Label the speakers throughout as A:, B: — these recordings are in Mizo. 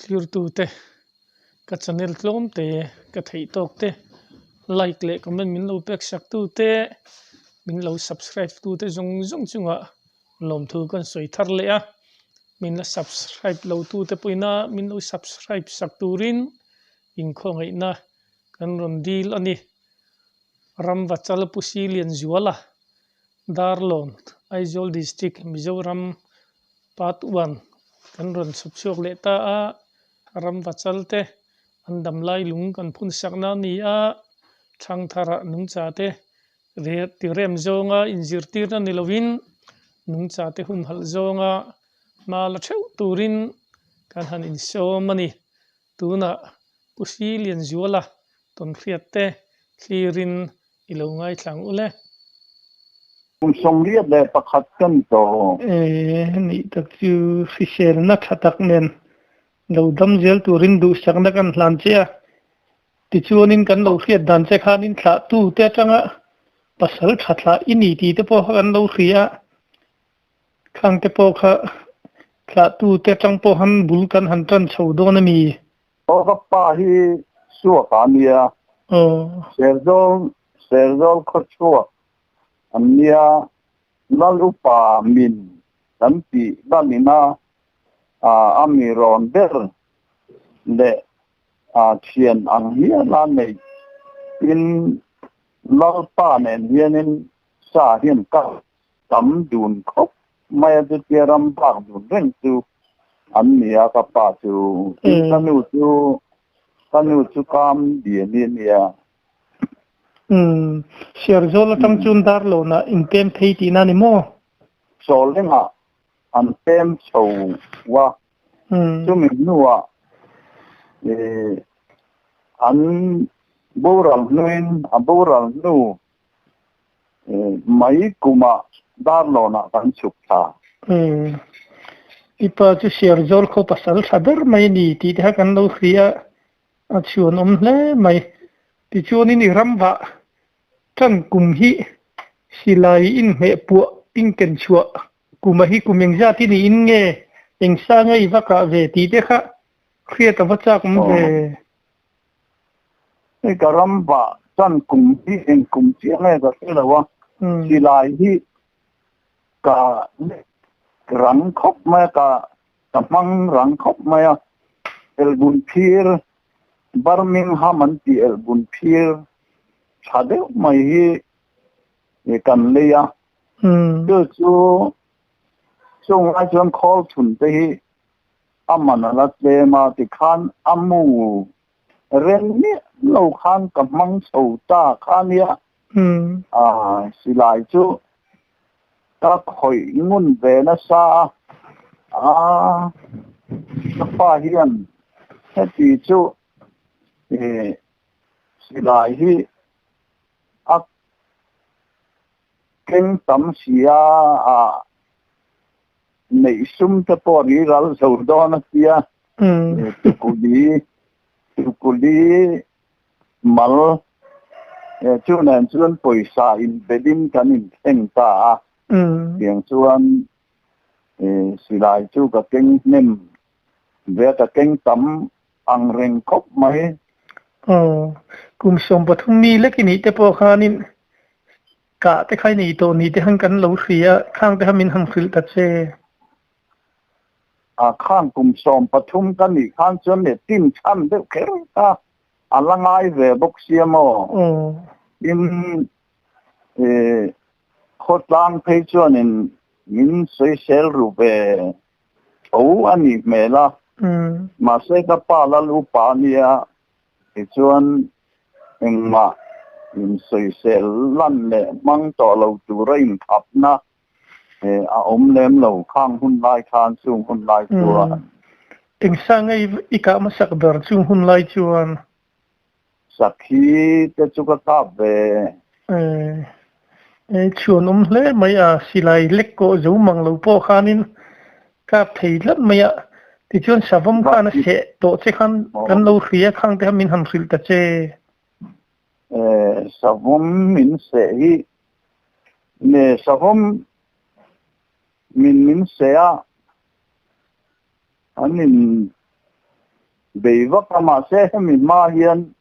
A: Thlirtute ka channel tlawm te ka theih tawk te like leh comment min lo pek sak tu te min lo subscribe tu te zawng zawng chungah lawmthu kan sawi thar leh a min la subscribe lo tu te pawhin a min lo subscribe sak turin inkhawngaihna kan rawn dil a ni. Ramvachal Pu Silianzuala Darlawn Aizawl District Mizoram Part one kan rawn chhawp chhuak leh ta a, Ramvachal te an damlai lung kan phun sakna a ni a, Thangthara nungcha te tirem zawnga inzirtirna ni lovin nungcha te humhalh zawnga hma la theuh turin kan han insawm a ni. Tunah Pu Silianzuala tawnhriat te thlirin i lo ngaithla ang u le.
B: Kum 81 ka ni tawh.
A: E, nih tak chu hriselna tha tak nen lo dam zel turin duhsakna kan hlan che a. Tichuanin kan lo hriat dan che khanin thlahtu te atanga pasal tha thlah i ni tih te pawh kha kan lo hria a. Khang te pawh kha thlahtu te atang pawh han bul kan han tan chho dawn a mi?
B: Aw ka pa hi suak a nia. Serzawl Serzawl khaw chhuak an nia. Lal upa min kan tih lalina a mi rawn ber leh thian ang hiala neih in Lalpa nen hianin sa hian kal tam dun khawp mai a chutia ram bak dun reng chu an ni a ka pa chu tin ka nu chu ka nu chu kam dian i a nia.
A: Umm Serzawl atang chuan Darlawnah in pem thei tihna a ni maw?
B: Sawlengah an pem chho a chumi hnuah an boral hnuin a boral hnu Mai kumah Darlawnah kan chhuk thla.
A: Umm. I pa chu Serzawl khaw pasal tha ber mai a ni tih te kha kan lo hria a, a chhuan awm hle mai. Tichuanin i ramvah tan kum hi silai inhmeh puah inken chhuah kuma hi kum engzat i niin nge eng sa nge i va kah ve tih te kha hriat a va chak awm ve.
B: Hei ka ram vah chan kum hi eng kum chiah nge ka hre lo a, silai hi ka lek rang khawp mai a, ka ka hmang rang khawp mai a, elbun phir Birmingham an tih elbun phir tha deuh mai hi kan lei a, chu chu chung lai chuan khawl chhun te hi a man a la tlem a tikhan a mu reng miah lo khan ka hmang chho ta kha nia a silai chu ka khawih ngun ve nasa a a ka pa hian heti chu silai hi a keng tam sia a Neih sum te pawh ri ral zo dawn a tia, tukuli, tukuli mal chu nen chuan pawisa inbelin kan inthleng ta a, tiang chuan silai chu ka keng hnem ve a, ka keng tam ang reng khawp mai.
A: Aw, kum 13 mi lek i nih te pawh khanin Kah te kha i nei tawh ni te han kan lo hria, khang te kha min han hrilh ta che.
B: A khang kum 13 ka nih khan chuan leh tin chhan deuh kher kha a la ngai ve bawk sia maw? Tin, khawtlang phei chuanin min sawisel ru ve tho a nih hmel a, mahse ka pa lal upa a nia Tichuan, engmah insawisel lan leh hmang tawh lo tura inkhapna a awm lem lo khang hun lai khan chung hun lai chuan.
A: Engsa nge i kah hmasak ber chung hun lai chuan?
B: Sakhi te chu ka kap ve.
A: E, chhuan awm hle mai a, silai lek kawh zo mang lo pawh khanin kap thei tlat mai a, tichuan savawm khan a seh tawh che khan kan lo hria khang te kha min han hrilh ta che.
B: E, savawm min seh hi, ne savawm min min seh a, an in. bei vak a, mahse hemi hma hian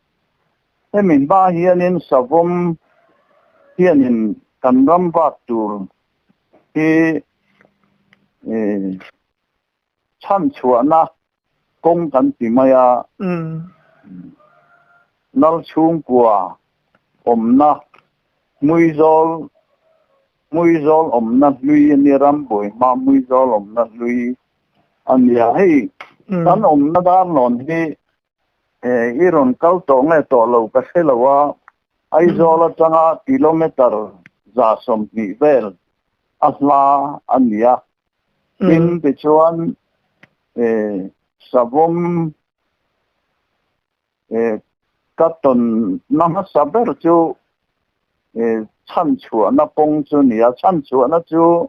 B: hemi hma hianin savawm hianin kan ram vak tur hi chhan chhuahna kawng kan ti mai a, Lal chhungkua awmna Hmuizawl Hmuizawl awmna hlui a nia, Rambuai hma Hmuizawl awmna hlui a nia. Hei kan awmna Darlawn hi i rawn kal tawh nge tawh lo ka hre lo a, Aizawl atanga kilometre 120 vel a hla a nia. Tin tichuan savawm Ka tawnna hmasa ber chu chhanchhuahna kawng chu a ni a, chhanchhuahna chu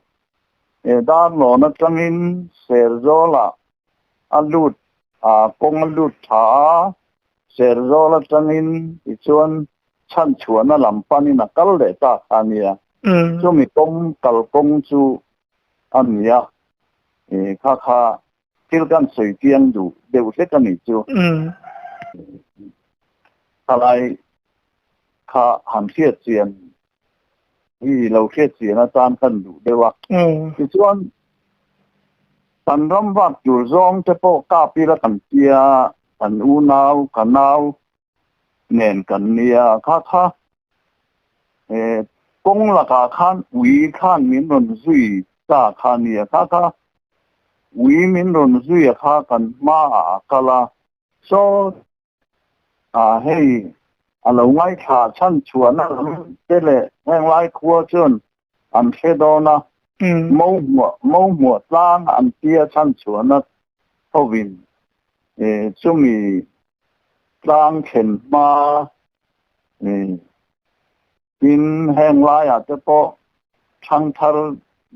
B: Darlawn atangin Serzawlah a lut a, kawng a lut tha a, Serzawl atangin tichuan chhanchhuahna lam panin a kal leh ta kha a nia, chumi kawng kalkawng chu a ni a, kha kha Thil kan sawi chiang duh deuh hlek a nih chu. Thalai kha han hriat chian hi lo hriat chian atan kan duh deuh a. Tichuan kan ram vak tur zawng te pawh kap ila kan tia, kan unau, ka nau nen kan nia kha kha kawng lakah khan ui khan min rawn zui ta kha nia kha kha ui min rawn zui a kha kan hmaah a kal a saw ah hei a lo ngaithla chhan chhuahna lam te leh heng lai khua chuan an hre dawn a mo hmuah mo hmuah tlang an tia chhan chhuahna hovin chumi tlang thlen hma tin heng laiah te pawh thangthar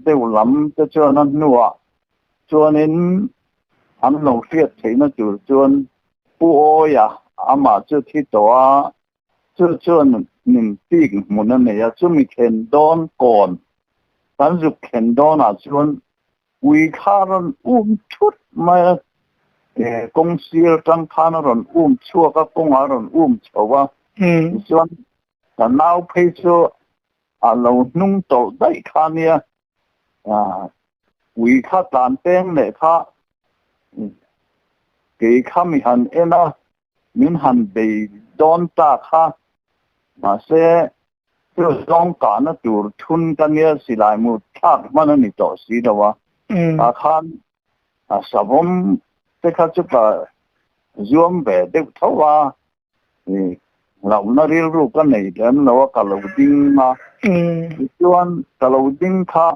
B: deuh lam te chuan a hnuah chuanin an lo hriat theihna tur chuan Pu Awia amah chu thi tawh a, chu chuan min pik hmun a nei a, chumi thlen dawn kawn kan zuk thlen dawnah chuan Ui kha rawn um thut mai a, kawng sir atang khan a rawn um chhuak a, kawngah a rawn um chho a, tichuan ka nau phei chu a lo hnung tawlh daih kha nia, ui kha tlan peng leh kha kei kha mi han en a, min han bei dawn ta kha, mahse Chu zawng kahna tur thun ka nia silai mu thlak hman a ni tawh si lo a, tah khan a savawm te kha chu ka zuam ve deuh tho a, hlauhna rilru ka nei lem lo a, ka lo ding a, tichuan ka lo ding kha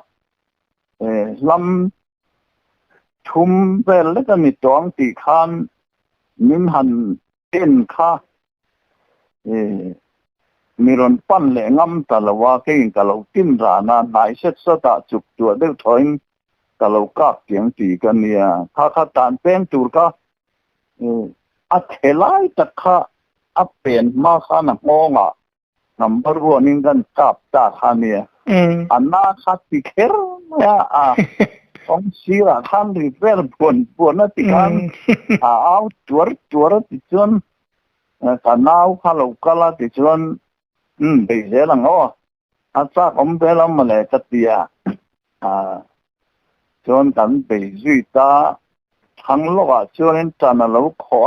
B: hlam thum vel lek a ni tawh ang tih khan min han en kha Mi rawn pan leh ngam ta lo a, keiin ka lo tin ran a, hnai set sawtah chuk tuah deuh thawhin ka lo kap tiang ti ka nia. Kha kha tan peng tur kha a che lai tak kha a pen hma khan a nghawngah number one in kan kap ta kha nia. A na kha ti kher mai a, a kawng sirah khan ri vel buan buan a ti khan a au tuar tuar a ti chuan Ka nau kha lo kal a tichuan umm bei zel ang aw, a chak awm vel ang mawle ka ti a, chuan kan bei zui ta, thang lawkah chuanin tan a lo khawh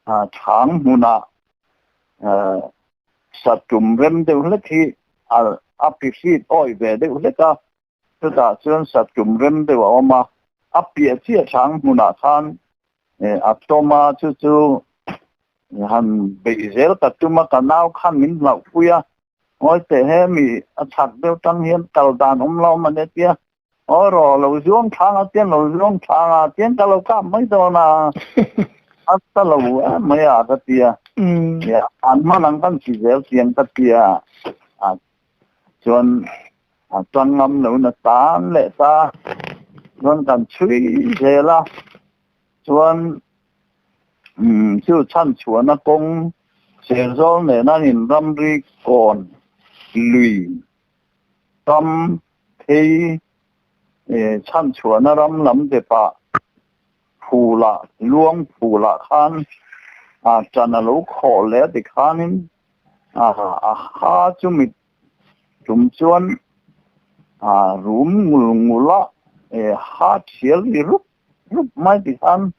B: a, thang hmunah satum rem deuh hlek hi a phihrit awih ve deuh hlek a, Chutah chuan satum rem deuh a awm a, a piah chiah thlang hmunah khan a tawm a, chu chu han beih zel ka tum a, ka nau khan min hlauhpui a, ngawi teh he mi a chhak deuh tang hian kal dan awm lo awm a nia tia, aw rawh lo zuang thlang a tian lo zuang thlang a tian ka lo kap mai dawn a, a ta lo em mai a ka ti a, an hman ang kan si zel chiang ka ti a, chuan a tang ngam lo na tan leh ta chuan kan chhui zel a chuan umm chu chhan chhuahna kawng Serzawl nena in ramri kawn lui ram phei chhan chhuahna ram lam depah. Phulah, luang phulah khan ṭan a lo khawh leh a ti khanin a ha chumi tum chuan rum ngul ngul a, ha thial ri rup rup mai ti khan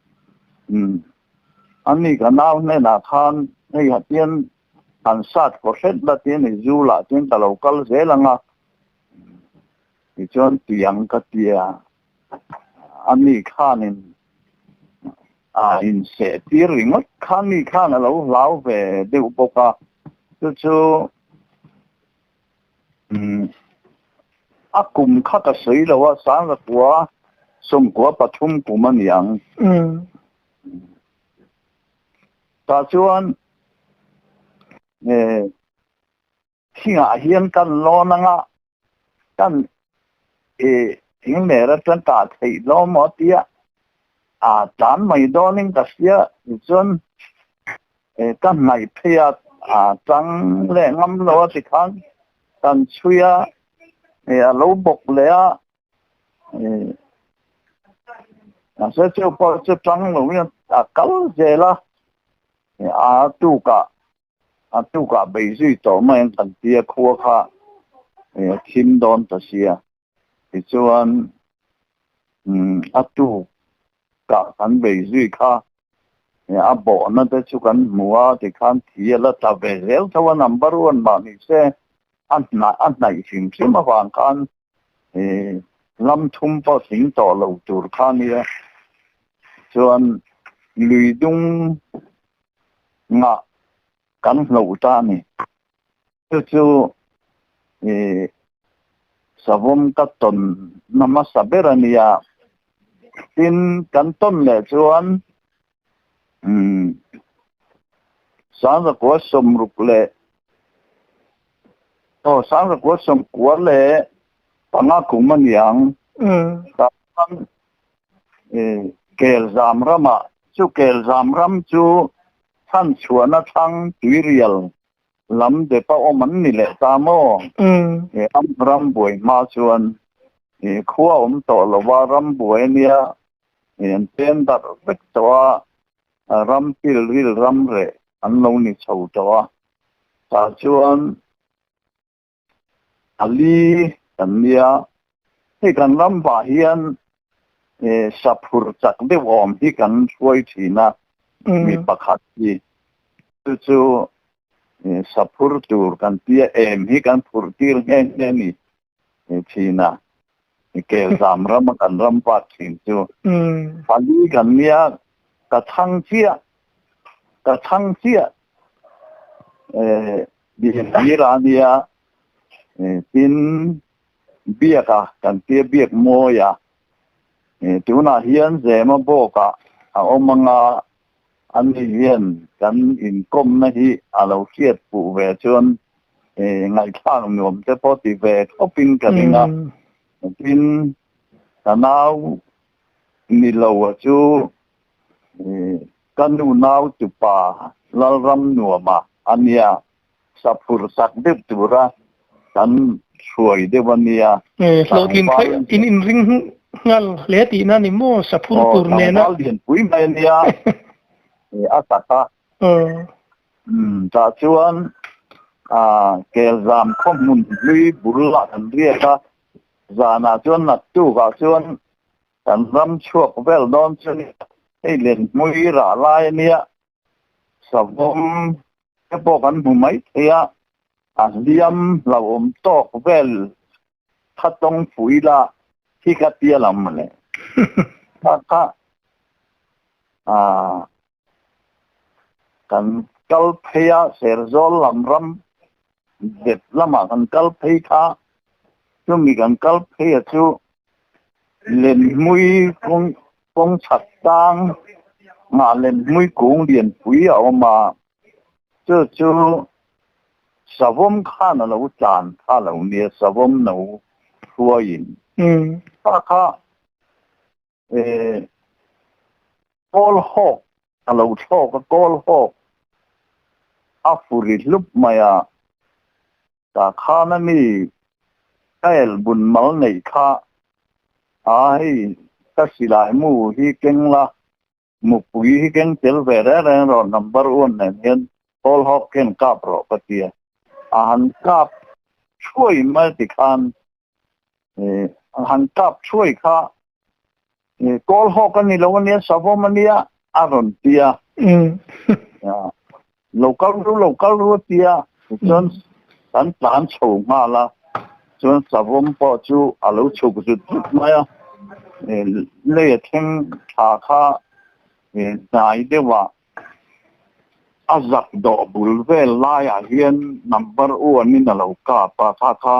B: ani ka nau hnenah khan hei ha tian han sat kaw hret la tiin i zu lah chuan ka lo kal zel ang a tichuan tiang ka tia. A ni khanin a inseh tir ringawt kha mi khan a lo hlau ve deuh bawk a, chu chu a kum kha ka sawi lo a, Sangakua sawmkua pathum kum a ni ang. Tah chuan Thingah hian kan lawn anga kan i thingler atang kah theih lo maw tia a tlan mai dawnin ka hria tichuan ka hnaih phei a a tang leh ngam lo a tikhan kan chhui a a lo bawk leh a mahse chu pawh chu tang lo in a kal zel a a tukah A tukah bei zui tawh mai an kan tia khua kha a thim dawn ta sia. Tichuan a tukah kan bei zui kha a bawhna te chu kan hmu a tikhan thi a la tla ve zel tho a number one mah ni se a hnaih a hnaih hrim hrim avang khan lam thum pawh tling tawh lo tur kha nia. Chuan lui dung ngah kan hloh ta a ni. Chu chu savawm ka tawn na hmasa ber a nia. Tin, kan tawn leh chuan Sangzakua sawmruk leh aw Sangzakua sawmkua leh panga kum a ni ang. Tah chuan Kelzam ramah chu Kelzam ram chu chhanchhuahna thlang tuirial lam depa awm an ni leh ta maw? Ram buai hma chuan khua awm tawh lova ram buai ania an pen darh vek tawh a, ram pilril ram reh an lo ni chho tawh a, tah chuan A li kan nia, hei kan ram vah hian saphur chak deuh awm hi kan hruai thin a, mi pakhat hi chu chu saphur tur kan tia em hi kan phurh tir nghe nghe ni thin a, Kelzam rama kan ram vak thin chu. A li kan nia, ka chhang chiah, ka chhang chiah. Biak a nia, tin biak a kan tia biak mawi a, tunah hian Zema bawkah a awm anga ani hian kan inkawmna hi a lo hriat fuh ve chuan ngaihthlak nuam te pawh ti ve khawpin ka ring a, tin ka nau ni lo a chu Ka nu nau tupa Lalram nuama a nia, saphur sak deuh tura kan hruai deuh a nia.
A: Hlawhtlin kha in inring nghal hle tihna a ni maw, saphur tur nena.
B: Aw, tlangval lianpui mai a nia, a tak a. Tah chuan Kelzam khaw hmun hlui bul ah kan riak a, zanah chuan naktukah chuan Kan ram chhuak vel dawn chu nia, hei lenhmui rah lai a nia, savawm te pawh kan hmu mai thei a, a hliam hlauhawm tawk vel kha tawng fuh ila khi ka tia lam mawle. Kha kha ah kan kal phei a, Serzawl lam ram dep lamah kan kal phei kha, chumi kan kal phei a chu Lenhmui kawng kawng chhak tang nghah lenhmui kung lianpui a awm a, chu chu savawm khan a lo tlan kha lo nia, savawm no hruaiin kha kha kawl hawk a lo thlawk a, kawl hawk a furi hlup mai a. Tah khan a mi ka el bun mal neih kha a hei ka silai mu hi keng la. Mupui hi keng tel ve reng reng rawh number one nen hian Paul Hawk hian kap rawh ka tia. A han kap thuai mai tikhan a han kap thuai kha Kawl Hawk a ni lo ania Savawm ania a rawn tia. Lo kal ru lo kal ru a tia tichuan kan tlan chho nghal a chuan savawm pawh chu a lo chhuk zut zut mai a lei a thleng thla kha hnai deuh ah a zak dawh bul vel laiah hian number one in a lo kap a kha kha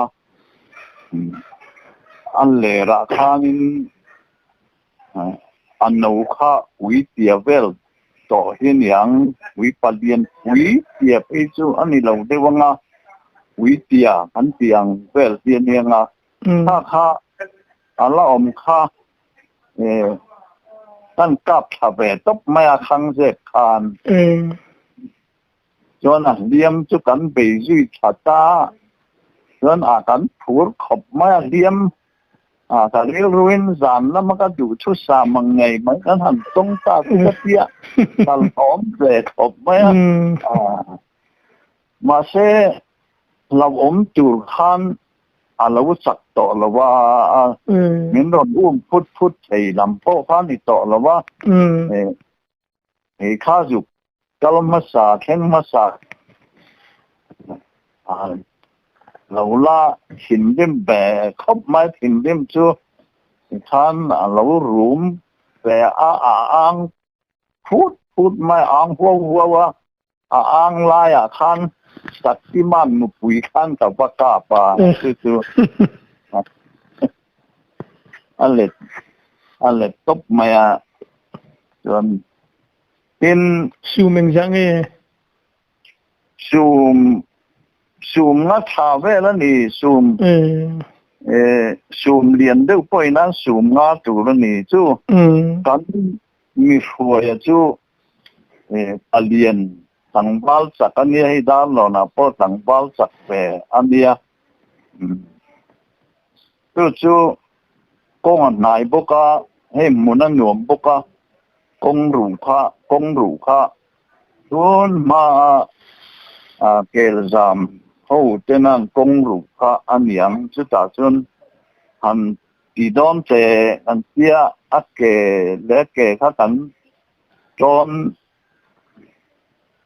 B: a lerah khanin A no kha ui tia vel tawh hi niang, ui palian pui tia phei chu a ni lo deuh ang a, ui tia kan tih ang vel hi a nia nga, kha kha a la awm kha kan kap thla ve tawp mai a khang zep khan. Chuan a hliam chu kan bei zui tha ta, chuan a kan phur khawp mai a hliam A ka rilruin zan lama ka duh thu sam ang ngei mai kan han tawng ta chu ka tia hlauhawm ve khawp mai a. Mahse hlauhawm tur khan a lo chak tawh lo a, min rawn um phut phut thei lam pawh kha a ni tawh lo a. Hei kha zuk kal hmasa thleng hmasa lo la thinrim ve khawp mai thinrim chu tikhan a lo rum ve a a ang phut phut mai ang huau huau a a ang laiah khan Shaktiman nupui khan ka va kap a chu chu a let a let tawp mai a chuan tin
A: Sum engzah nge?
B: Sum sum nga tha vel a ni sum sum lian deuh pawhin a sum nga tur a ni chu kan mi hruaia chu palian tlangval chak a nia hei Darlawnah pawh tlangval chak ve a nia. Chu chu kawng a hnai bawk a, hei hmun a nuam bawk a, kawng ruh kha kawng ruh kha tun hma a kelzam ho tena kawng ruh kha a niang chutah chuan han ti dawn che kan tia a ke leh ke kha kan tawn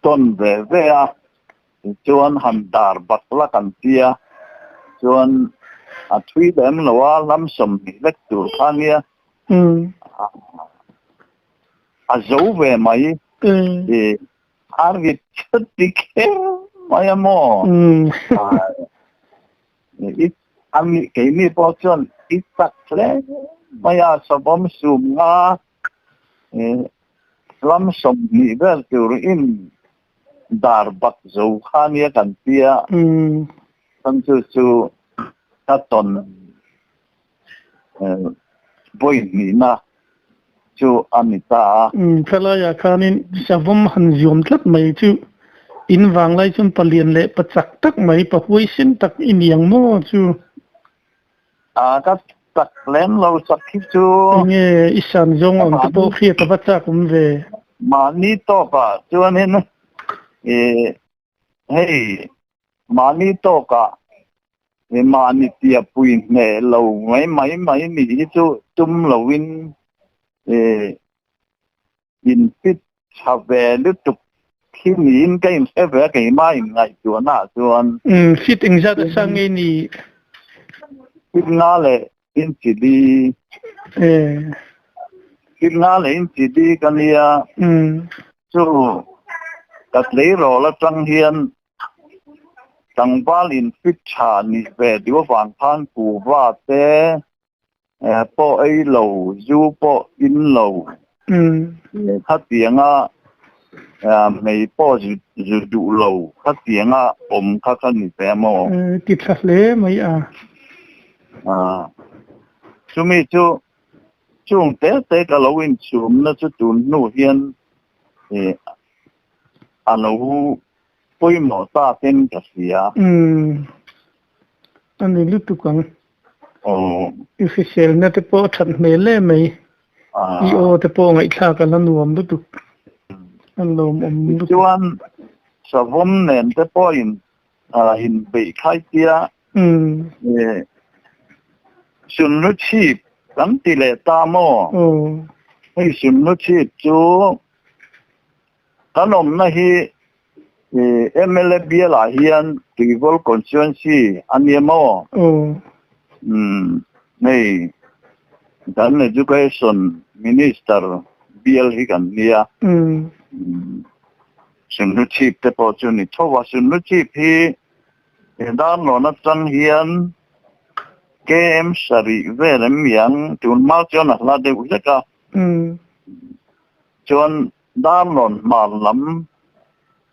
B: tawn ve ve a. Tichuan han dar bak la kan tia chuan a thui lem lo a, lam 20 lek tur kha nia a zo ve mai i a rit chuti kher mai a maw? I keini pawh chuan i chak hle mai a, savawm sum nga lam 20 vel tur in dar bak zo kha nia kan tia kan chu chu ka tawn vawi hnihna chu a ni ta a.
A: Thalaiah khanin savawm han ziawm tlat mai chu in vanglai chuan palian leh pa chak tak mai, pa huaisen tak i ni ang maw chu?
B: A ka chak lem lo chak hi chu.
A: Enge i san zawng awm te pawh hriat a va chak awm ve.
B: Mahni tawkah chuanin i hei mahni tawkah i mahni tia pui hneh lo mai mai mai nih hi chu tum loin i In fit tha ve lutuk khi niin ka inhre ve a, keimah in ngaihtuahna ah chuan.
A: Umm fit engzat a sang nge ni?
B: Fit nga leh inchi li. Fit nga leh inchi li ka nia. Chu ka tleirawl atang hian tlangval in fit tha nih ve duh avang khan kuhva te pawh ei lo, zu pawh in lo, khatianga mei pawh zu duh lo, khatianga awm kha ka ni ve maw?
A: Ti tha hle mai a.
B: Chumi chu chung te te ka lo inchhumna chu tun hnu hian a lo pawimawh takin ka hria.
A: A ni lutuk ang. I hriselna te pawh a that hmel em mai. I aw te pawh ngaihthlak a la nuam lutuk. A lawmawm lutuk.
B: Tichuan savawm nen te pawhin inbeih khai tia sunlu chhip kan ti leh ta maw? Hei sunlu chhip chu kan awmna hi MLA bialah hian Tuivawl Constituency a nia maw? Umm hei kan Education Minister bial hi kan nia. Sunhlu chhip te pawh chu ni tho a, Sunhlu chhip hi Darlawn atang hian KM sarih vel em miang tun hma chuan a hla deuh hlek a. Chuan Darlawn hmar lam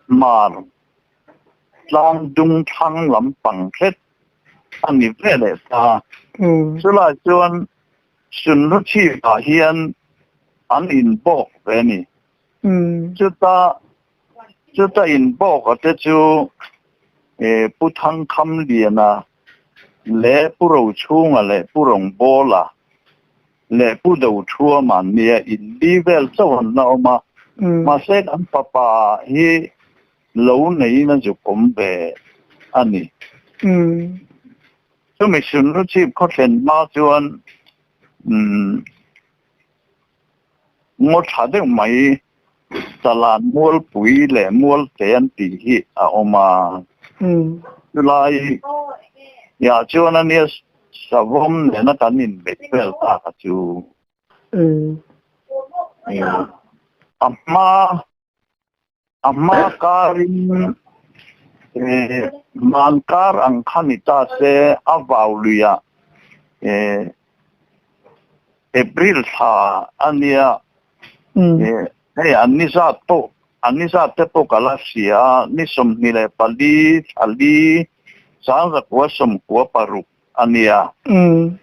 B: hmar tlang dung thlang lam pang hret a ni ve leh ta. Chulai chuan Sunlu chhipah hian an inbawk ve a ni. Chuta chuta inbawka te chu Pu Thangkhamliana leh Pu Rochhunga leh Pu Rawngbawla leh Pu Dothuama nia inli vel chauh an la awm a, mahse kan fapa hi lo neiin a zuk awm ve a ni. Chumi Sunru chhip khaw thlen hma chuan ngaw tha deuh mai Chalan Mualpui leh Mualte an tih hi a awm a. Chulai ah chuan a nia savawm nena kan inbeih vel tak a chu. A hma a hma karin hman kar ang kha ni ta se a vau luiah April thla a nia hei an ni zat pawh an ni zat te pawh ka la hria a ni 24 thla li 1996 a nia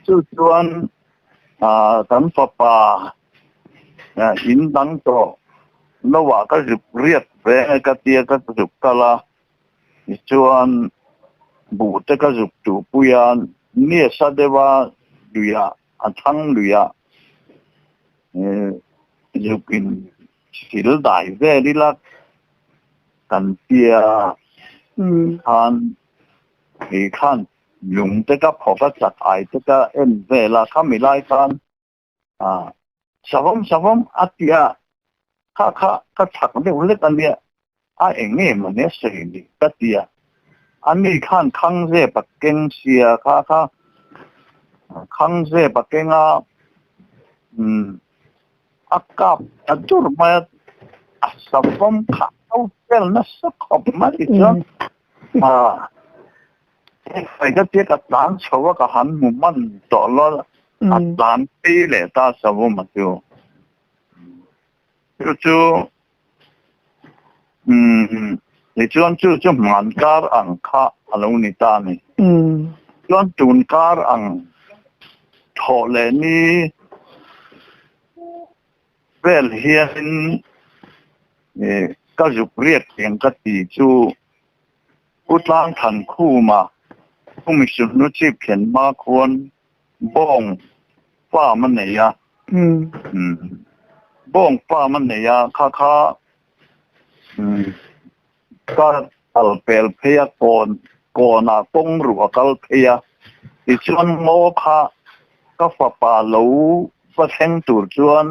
B: chu chuan kan fapa in dang tawh lo ah ka zuk riat ve ka tia ka zuk kal a tichuan buh te ka zuk tuhpui a ni a sa deuh a lui ah a thlang lui ah zuk in thil dai vel ila kan tia khan ih khan lung te ka phawk a chak ai te ka en vel a khami lai khan ah savawm savawm a tia kha kha ka chak deuh hlek a nia a eng nge mawni a sawi ni ka tia a ni khan khang zep a keng sia kha kha khang zep a keng a umm a kap ta dur mai a a savawm kha a vel nasa khawp mai chuan ah Hei ka tia ka tlan chho a ka han hmu hman tawh lo a tlan phei leh ta savawm a chu. Chu chu umm tichuan chu chu hman kar ang kha a lo ni ta a ni. Chuan tun kar ang thawh leh ni vel hianin ka zuk riat tiang ka ti chu Pu Tlangthankhuma Pu Misunnu chip thlen hma khuan bawng farm a nei a, bawng farm a nei a, kha kha ka kal pel phei a, kawn kawnah kawng ruh a kal phei a, tichuan ngaw kha ka fapa lo va thleng tur chuan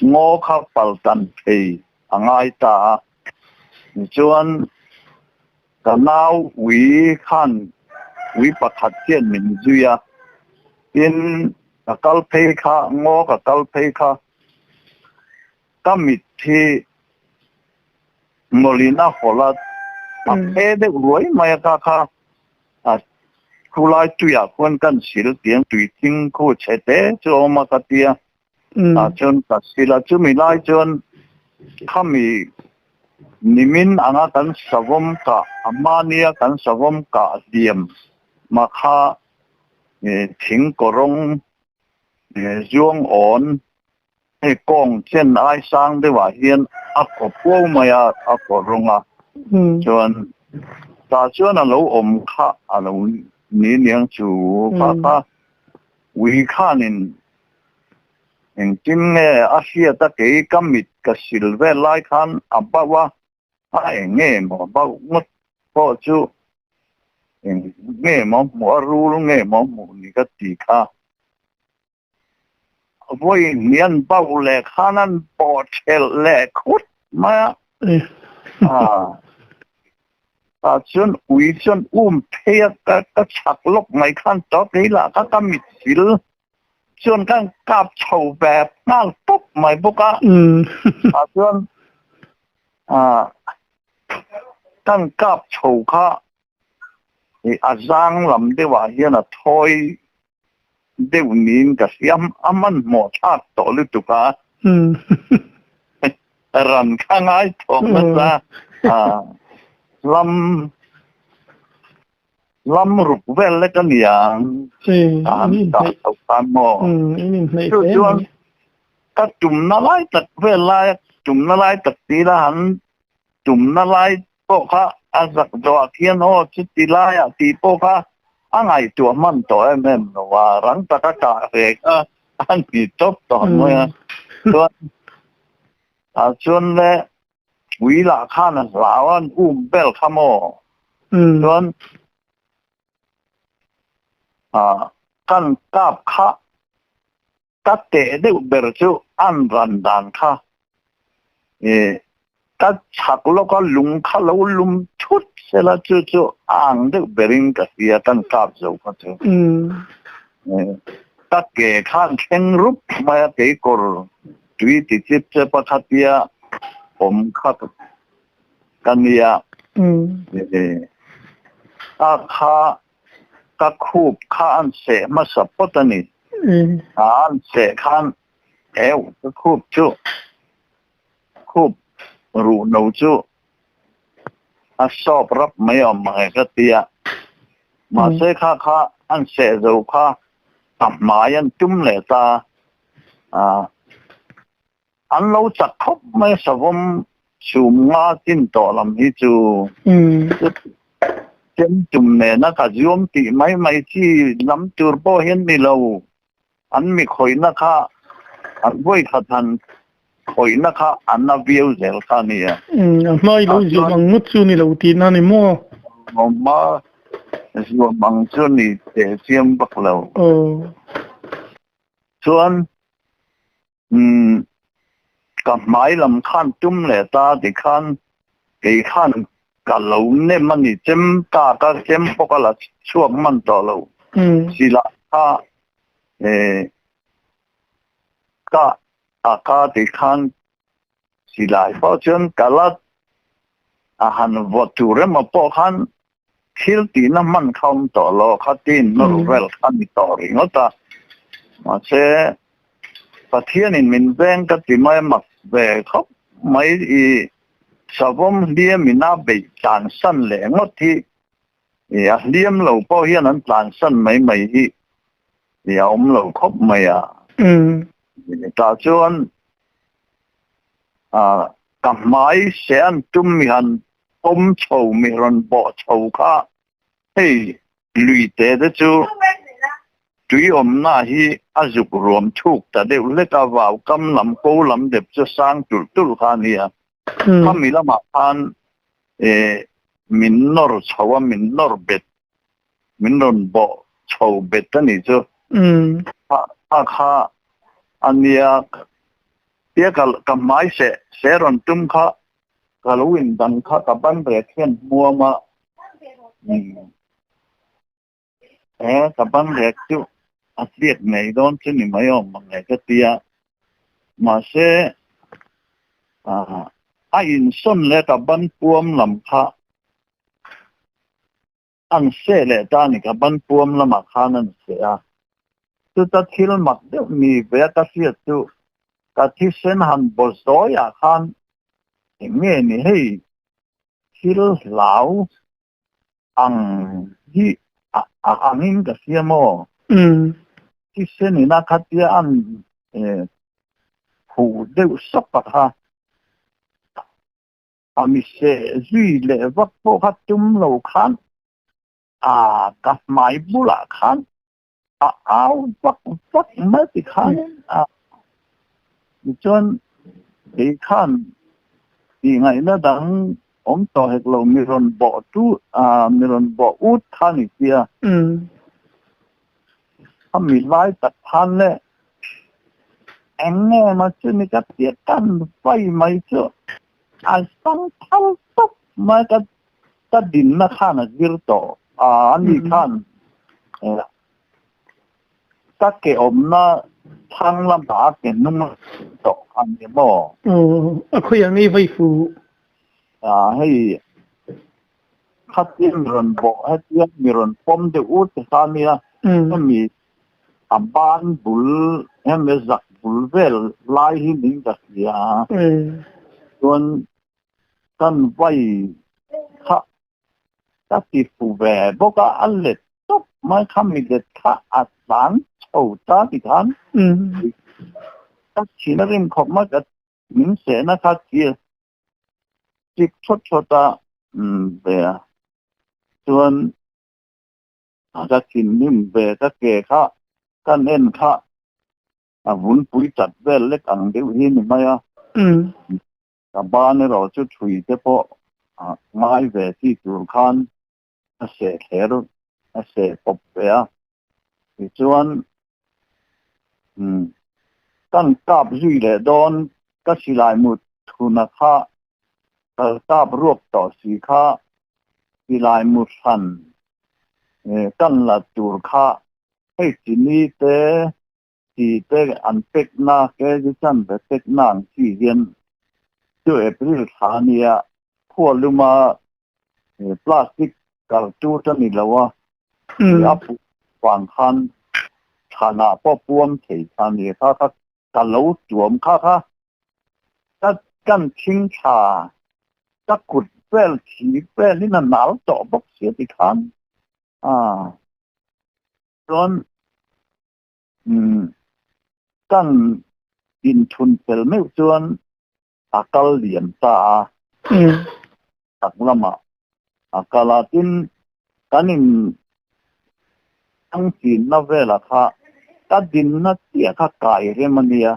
B: ngaw kha pal tan phei a ngai ta a. Tichuan ka nau ui khan ui pakhat hian min zui a, tin ka kal phei kha ngaw ka kal phei kha ka mit hi mawlin a hawlh a, a phe deuh ruai mai a kha kha a khulai tuiah khuan kan sil tiang tui thing khu chhe te chu a awm a ka tia. Tah chuan ka sil a, chumi lai chuan khami nimin anga kan savawm kah, a hmania kan savawm kah hliam mah kha thing kawrawng zuang awn hei kawng chen ai sang deuhah hian a kaw puau mai a, a kawrawng a, chuan tah chuan a lo awm kha a lo ni niang chu kha kha ui khanin. Engtin nge a hriat a kei ka mit ka sil vel lai khan a bauh a, a eng nge maw bauh ngawt pawh chu eng nge maw hmuh a rul nge maw hmuh ni ka ti kha. Vawi hnian bauh leh khan an bawh thelh leh khut mai a. Tah chuan ui chuan um phei a ka chhak lawk mai khan tawh kei lah kha ka mit sil chuan ka kap chho ve nghal pawp mai bawk a. Tah chuan kan kap chho kha a zang lam deuhah hian a thawi deuh niin ka hria a hmanhmawh thlak tawh lutuk a ran kha ngai thawm nasa a lam lam ruk vel lek a niang an dah tho khan maw chu chuan ka tumna lai tak vel lai tumna lai tak ti la han tumna lai pawh kha a zak zawh ah khian aw chuti laiah tih pawh kha a ngaihtuah hman tawh em em lo a, rang taka kah ve kha a ni tawp tawh mai a. Chuan ah chuan le ui lah khan a hlau a an um bel kha maw? Chuan ah kan kap kha Ka teh deuh ber chu an ran dan kha i ka chhak lawka lung kha lo lum thut sela chu chu a ang deuh berin ka hria kan kap zo kha chu. Ka ke khan thleng rup mai a keikawr tui ti chip chep a khatia awm kha ka nia. A kha Ka khup kha an seh hmasa phawt a ni. An seh khan eu ka khup chu khup ruh no chu a sawp rap mai awm ang e ka ti a. Mahse kha kha an seh zo kha a hmai an tum leh ta a. An lo chak khawp mai savawm chhum nga chin tawh lam hi chu chem tum nena ka zuam tih mai mai chi lam tur pawh hian ni lo. An mi khawihna kha an vawikhat han khawihna kha an na viau zel kha a nia.
A: A hmai lo zuam ang ngawt chu ni lo tihna a ni maw?
B: A hma zuam ang chu ni teh chiam vak lo. Chuan Umm, ka hmai lam khan tum leh ta ti khan kei khan ka lo nem a ni, chem ta ka chem pawh ka la chhuak hman tawh lo. Sila kha eh ka a ka ti khan silai pawh chuan ka la a han vaw tur emaw pawh khan Thil tihna hman kha awm tawh lo, khatin nawr vel kha ni tawh ringawt a. Mahse, Pathianin min veng ka ti mai a mak ve khawp mai i savawm hliam ina beih tlansan leh ngawt hi i a hliam lo pawh hian an tlansan mai mai hi i a awm lo khawp mai a. Tah chuan ka hmai se an tum mi han Pawm chho mi rawn bawh chho kha hei lui te te chu tui awmna hi a zuk ruam thuk ta deuh hlek a, vau kam lam ko lam dep chu sang tulh tulh kha a nia. Khami lamah khan min nawr chho a, min nawr bet, min rawn bawh chho bet a nih chu. Kha kha a nia, tia ka hmai seh seh rawn tum kha Ka lo in dan kha ka ban rek hian hmuam a, he ka ban rek chu a tliak ngei dawn chu ni mai awm ang e ka ti a, mahse a insawn leh ka ban puam lam kha An seh leh ta a ni, ka ban puam lamah khan an seh a. Chuta thil mak deuh ni ve a ka hriat chu ka thisen han baw zawiah khan eng nge ni hei thil hlau ang hi a angin ka hria maw? Thisen ina khatia an phuh deuh sawk a kha. A mi seh zui leh vak pawh kha tum lo khan a ka hmai bulah khan a au vak vak mai ti khanin a Tichuan kei khan tih ngaihna dang awm tawh hek lo mi rawn bawh tu mi rawn bawh ut kha ni sia. A mi lai tak khan le eng nge maw chu ni ka tia kan vai mai chu a sang thal tawp mai ka ka dinna khan a zir tawh a ani khan Ka ke awmna thlang lamah a ke hnung a tawh a ni maw?
A: Aw, a khawiah ngei vai fu.
B: Ah, hei khatia mi rawn bawh, hetia mi rawn pawm deuh ut te kha a nia. Hemi a ban bul, hemi a zak bul vel lai hi min ka hria. Chuan kan vai kha Ka ti fu ve bawk a, a let tawp mai kha mi let kha a tlan chho ta ti khan ka thin a rim khawp mai ka min sehna kha chil chik thawt thawt a ve a chuan ka thinrim ve ka ke kha kan en kha a vunpui chat vel lek ang deuh hi ni mai a. Ka ban erawh chu thui te pawh ngai ve chi tur khan a seh thler a seh pawp ve a. Tichuan kan kap zui leh dawn ka silai mut thuna kha ka kap ruak tawh si kha silai mu hran kan la tur kha hei chini te Ti te an pekna ke ji chan ve pekna ang chi hian chu April thla a nia, khua luma plastic kal tur ta ni lo a, a pum vang khan thlanah pawh puam thei kha a nia, kha kha ka lo tuam kha kha ka kan thing thla ka kut vel thi velin a nal tawh bawk sia ti khan a chuan Kan inthun fel meuh chuan a kal lian ta a, tak lamah a kal a, tin kan in thangchinna velah kha ka dinna chiah kha kai rem a nia,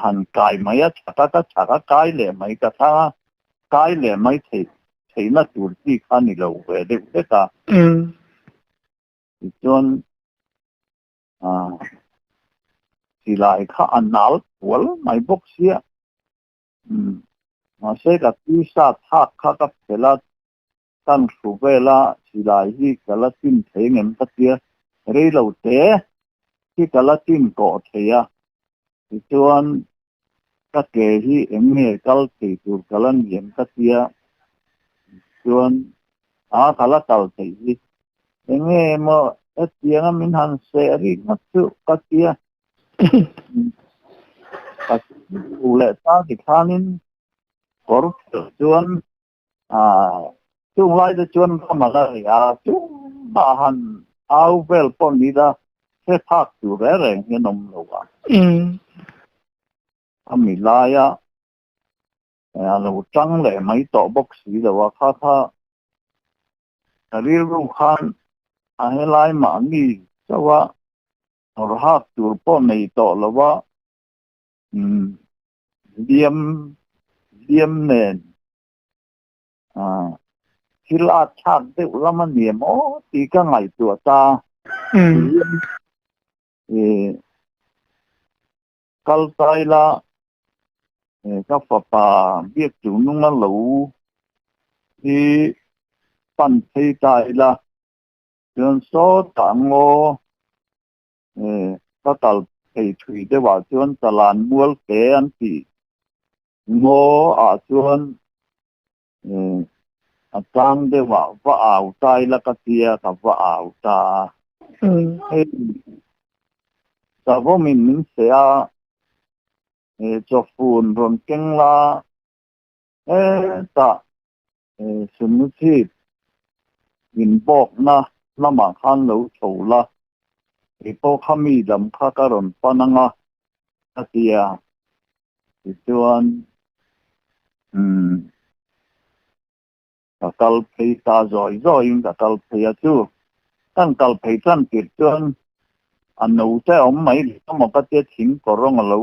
B: han kai mai a chhak a, ka chhak a kai leh mai ka thlang a, kai leh mai theih theihna tur chi kha ni lo ve deuh hlek a. Tichuan silai kha a nal kual mai bawk sia. Mahse ka tisa thak kha ka phelh a, kan hru vel a, silai hi ka la tin thei ngem ka tia, rei lo te hi ka la tin kawh thei a. Tichuan ka ke hi eng nge kal thei tur ka la ni em ka tia chuan a ka la kal theih hi eng nge maw hetianga min han seh rik ngawt chu ka tia ka u leh ta ti khanin kawr phelh chuan a chung lai te chuan ram a la ri a chungah han au vel pawh ni la hre phak tur reng reng hian awm lo a. A mi laia a lo tang leh mai tawh bawk si lo a, kha kha ka rilru khan a helai mahni chauh a nawr hak tur pawh nei tawh lo a. Liam liam nen thil a thlak deuh lam a ni em aw tih ka ngaihtuah ta. Kal tai la ka fapa biak chu nunga lo hi pan phei ta ila chuan sawtah ngaw Ka kal phei thui deuhah chuan Chalan mual te an tih ngaw ah chuan a tlang deuhah va au ta ila ka tia ka va au ta a. Hei savawmin min seh a, chawfun rawn keng la hetah Sumchhip inbawkna lamah khan lo chho la, kei pawh kha mi lam kha ka rawn pan ang a, a ti a. Tichuan, umm, ka kal phei ta zawi zawiin ka kal phei a chu. Kan kal phei tan tirh chuan a no te a awm mai lo maw ka tia thing kawr rawng a lo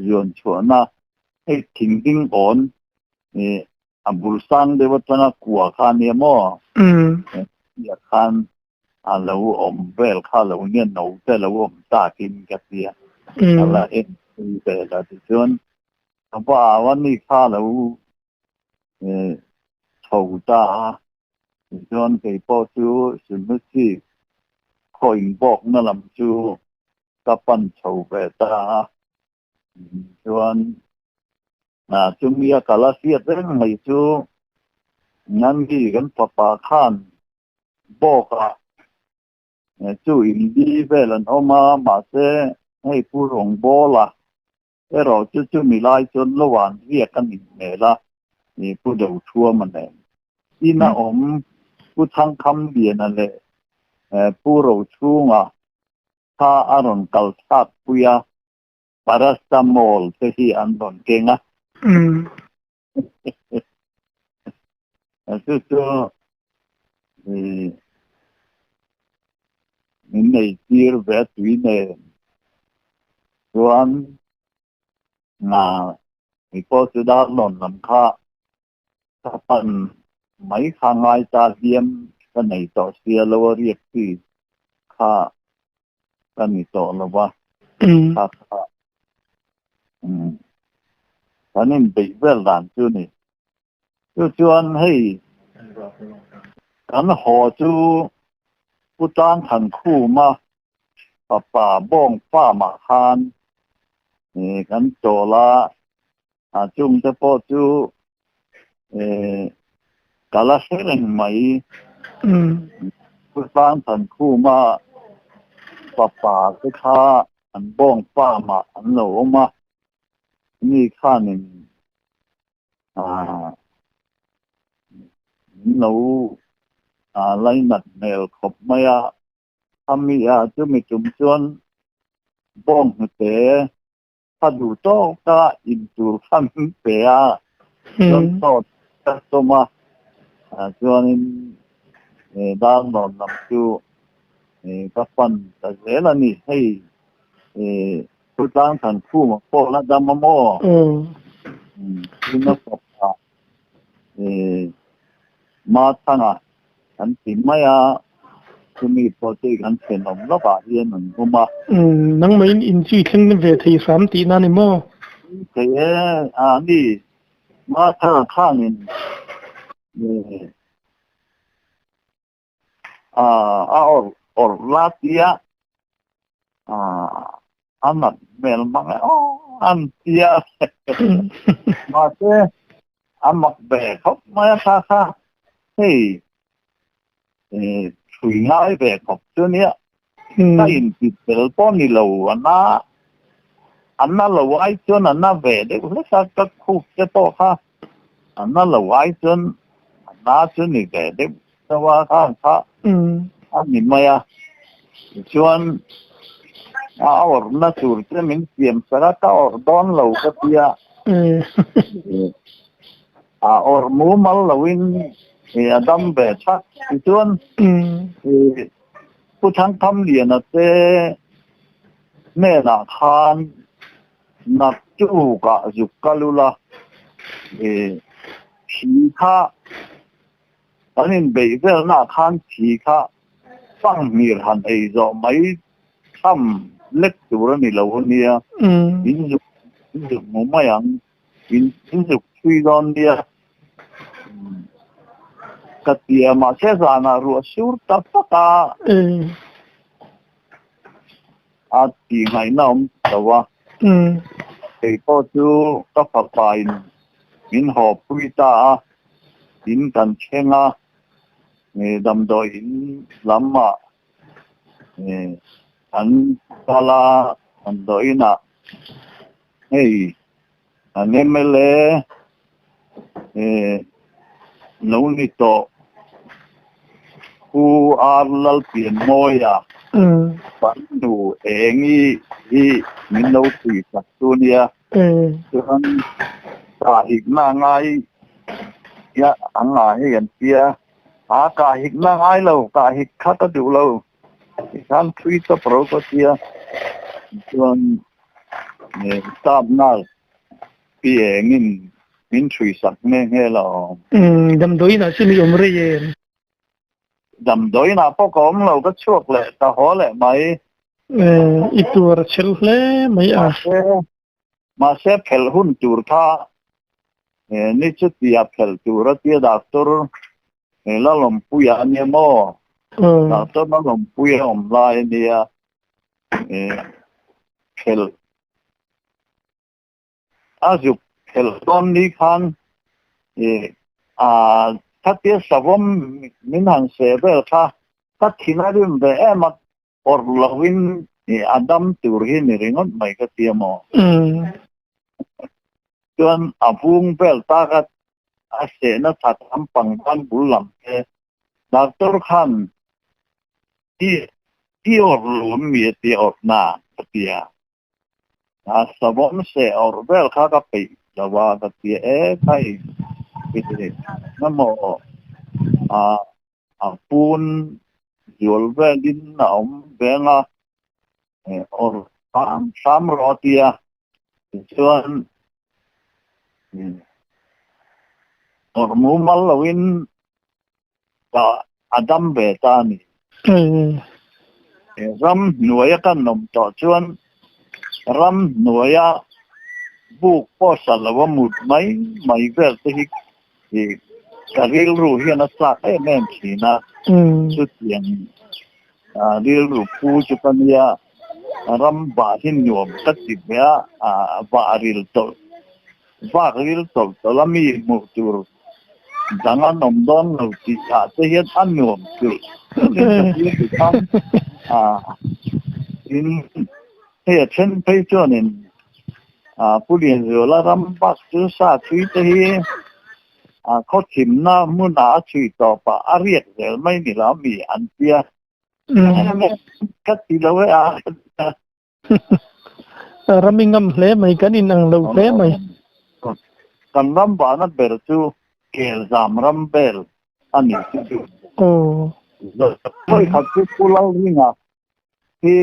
B: zuan chhuahna hei thing ding awn a bul sang deuh atanga kua kha ania maw tia khan a lo awm vel kha lo nia no te lo awm takin ka tia a la en pui vel a tichuan ka va au a ni kha lo chho ta a tichuan kei pawh chu Sulhnuchhip khaw inbawkna lam chu ka pan chho ve ta a chuan chumi a kal a hriat reng mai chu Nandi kan fapa khan bawkah chu inli vel an awm a mahse hei Pu Rawngbawla erawh chu chumi lai chuan lo an riak a nih hmel a Pu Dothuama nen ina awm Pu Thangkhamliana leh Pu Rochhunga kha a rawn kal thlak pui a, paracetamol te hi an rawn keng a. Chu chu min nei tir ve a tui nen chuan mi pawh chu darlawn lam kha Ka pan mai kha ngai ta hliam ka nei tawh sia lo a riak chi kha ka ni tawh lo va, kha kha kan inbeih vel dan chu ni. Chu chuan hei kan haw chu Pu Tlangthankhuma fapa bawng farm-ah khan kan chawl a, A chungte pawh chu ka la hre reng mai. Pu Tlangthankhuma fapa te kha an bawng farm-ah an lo awm a, mi khanin min lo lainat hmel khawp mai a. Ami ah chumi tum chuan bawng hnute A duh tawk a in tur kha min pe a, chuan sawt ka tum a, chuanin Darlawn lam chu ka pan ta zel a ni. Hei Khawtlang Thankhuma pawh la dam a maw? Tuna fapa Mathanga kan ti mai a, chumi pawh chu kan thenawm lawkah hian an awm a.
A: Nangmahin inchi thleng ve thei hram tihna ni maw?
B: Thei e, a ni. Mathanga khanin a awrh awrh la tia a nat hmel mang e aw an tia mahse a mak ve khawp mai a kha kha hei thui ngai ve khawp chu nia ka inti tel pawh ni lo a na a na lo ai chuan a na ve deuh hlek a ka khup te pawh kha a na lo ai chuan a na chu ni ve deuh deuh a khan kha a ni mai a tichuan a awrhna tur te min siam sak a ka awrh dawn lo ka tia a awrh mumal loin a dam ve thak tichuan Pu Thangthamliana te hnenah khan naktukah zuk kal ula thi kha kan inbeih velnaah khan thi kha fanghmir han ei zawh mai tham lek tur a ni lo a nia, in zuk hmu mai ang, in zuk thui dawn nia. Ka ti a, mahse zanah ruah sur ta fak a, a tih ngaihna awm lo a. Kei pawh chu ka fapa in min haw pui ta a, in kan thleng a, damdawi in lamah an kal a, damdawi inah hei An mla lo ni tawh Pu R Lalpianmawia Pannu Engi hi min lo tui tak chu nia. Chuan kahhikna ngai ang ah hei an tia a kahhikna ngai lo kahhik kha ka duh lo tikhan thui chawp ro ka tia chuan. Staff nurse pi engin min chhui sak nghe nghe lo.
A: Umm damdawiin ah chuan i awm rei em?
B: Damdawiin ah pawh ka awm lo, ka chhuak leh ka haw leh mai.
A: I tuar a chhel hle mai a.
B: Mahse, mahse phelh hun tur kha ni chutia phelh tur a tia doctor Lalawmpuia a nia maw? Doctor Lalawmpuia awm lai a nia phelh a zuk phelh dawn ni khan a khatia savawm min han seh vel kha ka thin a rim ve em a, awrh lovin a dam tur hi ni ringawt mai ka tia maw? Chuan a vung vel tak a a sehna that lampang tan bul lam te doctor khan i i awrh lo mi a tia awrh na ka tia. A savawm seh awrh vel kha ka peih lo a ka tia e khai na maw a a pun zual velin a awm veng a awrh hram hram rawh a tia tichuan awrh mumal loin ka a dam ve ta a ni. Ram hnuaia kan awm tawh chuan ram hnuaia buk pawh sa lo a mut mai mai vel te hi ka rilru hian a chak em em thin a. Chutiang rilru pu chu ka nia ram vah hi nuam ka ti ve a, vah ril tawlh vak ril tawlh tawlh a mi hmuh tur dang an awm dawn lo tih ah te hian a nuam tulh tulhin ka thlir dik a, tin hei a then phei chuanin Pu Lianzuala ram bak chu sa chhui te hi khaw thimna hmunah a chhui tawp a, a riak zel mai ni lo mi an tia ka ti lo e a.
A: Ram i ngam hle mai, kan inang lo hle mai.
B: Kan ram vahna ber chu Kelzam ram vel a ni chu chu. Vawi khat chu Pu Lalringa hi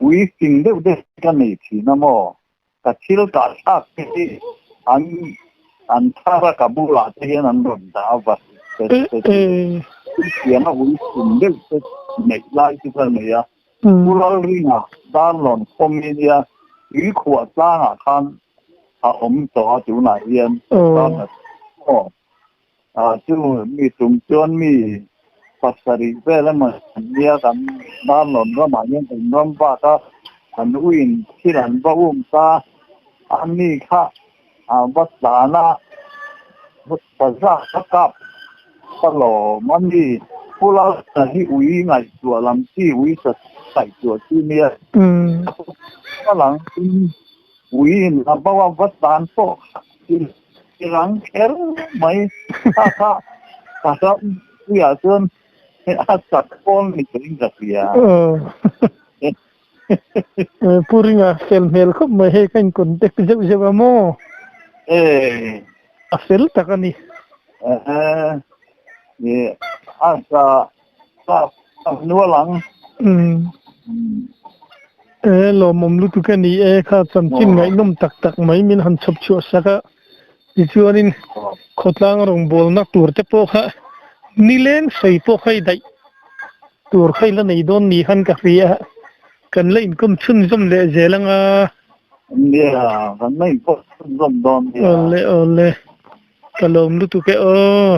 B: ui fing deuh deuh ka nei thin a maw? Ka thil kah thlak te hi an an thar a ka bulah te hian an rawn dah a va te te chu. Chutianga ui fing deuh te neih lai chu ka nei a. Pu Lalringa Darlawn khawmi nia Tuikhuah tlangah khan a awm tawh a tunah hian aw chu mi tum chuan mi pasarih vel emaw nia kan Darlawn ramah hian kan ram bak a kan uin thil an va um ta a mi kha a va tlan a pazak a kap Ka lawm a mi, Pu Lalna hi ui ngaihtuah lam chi ui sa ngaihtuah chi nia. Ka lang in ui in a bo a va tan pawh kha i rang kher mai. Kha kha ka ram puiah chuan a chak pawl ni turin ka hria.
A: Pu Ringa fel hmel khawp mai hei ka in contact zeuh zeuh a maw? A fel tak a ni.
B: A sa a hnual ang.
A: E lawmawm lutuk a ni e kha chanchin ngaihnawm tak tak mai min han chhawp chhuah sak a. Tichuanin khawtlang rawngbawlna tur te pawh kha nileng sawi pawh kha i daih tur kha i la nei dawn ni khan ka hria a, kan la inkawm chhunzawm leh zel ang a.
B: Nia, kan la inkawm chhunzawm dawn nia.
A: Awle awle, ka lawm lutuk e aw.